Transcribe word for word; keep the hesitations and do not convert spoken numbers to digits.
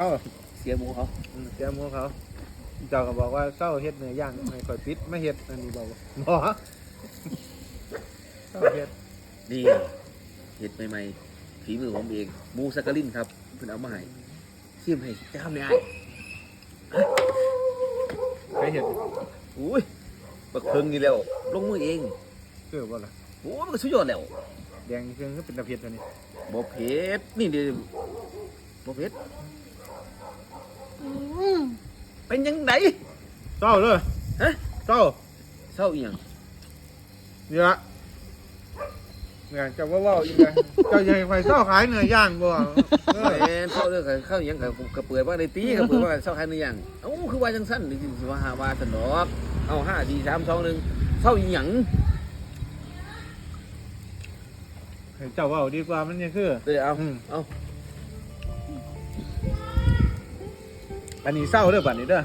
เอ้า เสียหมูเขา อืมเสียหมูเขา เจ้าก็บอกว่าเซาเฮ็ดเนื้อย่างให้ข่อยปิดมาเฮ็ดอันนี้บอกบ่เซาเฮ็ด นี่เฮ็ดใหม่ๆฝีมือผมเองหมูสักกะลินครับเพิ่นเอามาให้ชิมให้จะคำเนี่ย ไปเฮ็ด อุ้ยบักเพิงนี่แล้วลงมือเอง คือบ่ล่ะ โอ้มันก็สุดยอดแล้ว แดงเครื่องก็เป็นตะเพ็ดอันนี้ บ่เผ็ดนี่เด้บ่เผ็ดอืมเป็นยังไง เซาเลย ฮะ เซา เซาอีหยัง นี่ละเนี่ยเจ้าว่าเว้าอีกแล้วเจ้าอยากให้ข่อยเซาขายเนื้อย่างบ่เออ แม่นเซาเด้อข้าวอีหยังก็ก็เปิดว่าได้ติก็เปิดว่าเซาขายเนื้อย่างเอ้าคือว่าจังซั่นนี่สิว่าหาว่าซั่นดอกเอาห้าสี่สามสองหนึ่งเซาอีหยัง ให้เจ้าเว้าดีกว่ามันนี่คือ เด้อเอา อืม เอา อันนี้เซาเด้อบัดนี้เด้อ